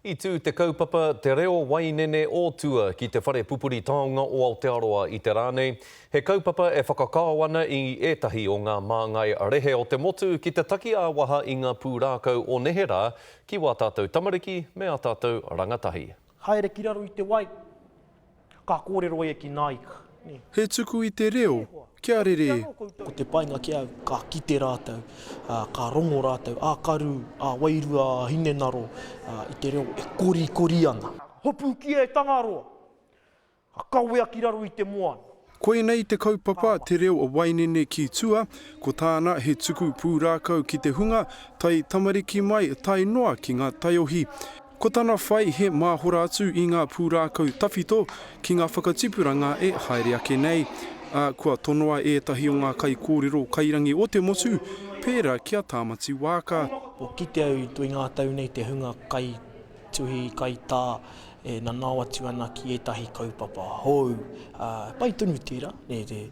I tū te kaupapa Te Reo Wainene o Tua ki te Whare Pupuri Taonga o Aotearoa i te rā nei. He kaupapa e whakakao ana i ētahi o ngā māngai rehe o te motu ki te taki ā-waha i ngā pūrākau o neherā ki wā tātou tamariki me ā tātou rangatahi. Haere ki raro i te wai, ka kōrero ia ki Naika. He tuku i te reo kia rere. Ko te painga ki au, ka kite rātou, ka rongo rātou, ā-karu, ā-wairua, ā-hinengaro, i te reo e korikori ana. Hopukia e Tangaroa, ka kawea ki raro i te moana. Koinei te kaupapa Te Reo Wainene ki Tua, ko tāna he tuku pūrākau ki te hunga, tae tamariki mai tae noa ki ngā taiohi. Ko tana whai he māhora atu i ngā pūrākau tawhito ki ngā whakatipuranga e haere ake nei, ā, kua tonoa ētahi o ngā kaikōrero kairangi o te motu, pērā ki a Tāmati Waaka. Kua kite au i ngā tau nei te hunga kaituhi, kaitā e nanao atu ana ki ētahi kaupapa hou. Ā, pai tonu tērā, nē,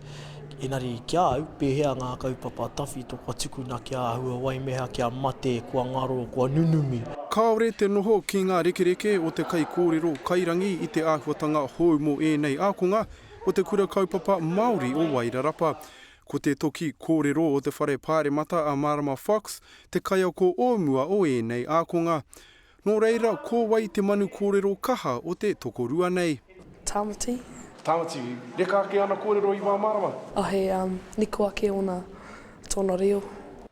engari ki a au, pēhea ngā kaupapa tawhito kua tukuna kia āhua waimeha, kia mate, kua ngaro, kua nunumi. Kāore te noho ki ngā rekereke o te kaikōrero kairangi i te āhuatanga hou mō ēnei ākonga o Te Kura Kaupapa Māori o Wairarapa. Ko te toki kōrero o te Whare Pāremata a Marama Fox te kaiako o mua o ēnei ākonga. Nō reira, ko wai te manu kōrero kaha o te tokorua nei? Tāmati. Tāmati, reka ake ana kōrero i wā marama? Ahe, niko ake ōna, tōna reo.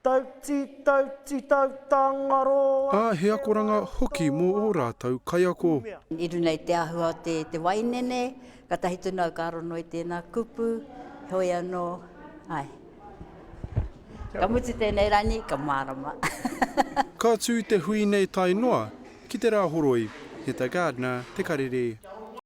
Tauti, tauti, tautangaroa. Ā, he akoranga hoki mō ō rātou kaiako. I runa i te āhua o te, te wainene, katahi tonu au ka rono i tēnā kupu, heoi anō, āe. Ka mutu tēnei rangi, ka mārama. Ka tū te hui nei tae noa ki te Rāhoroi, Heta Gardiner, Te Karere.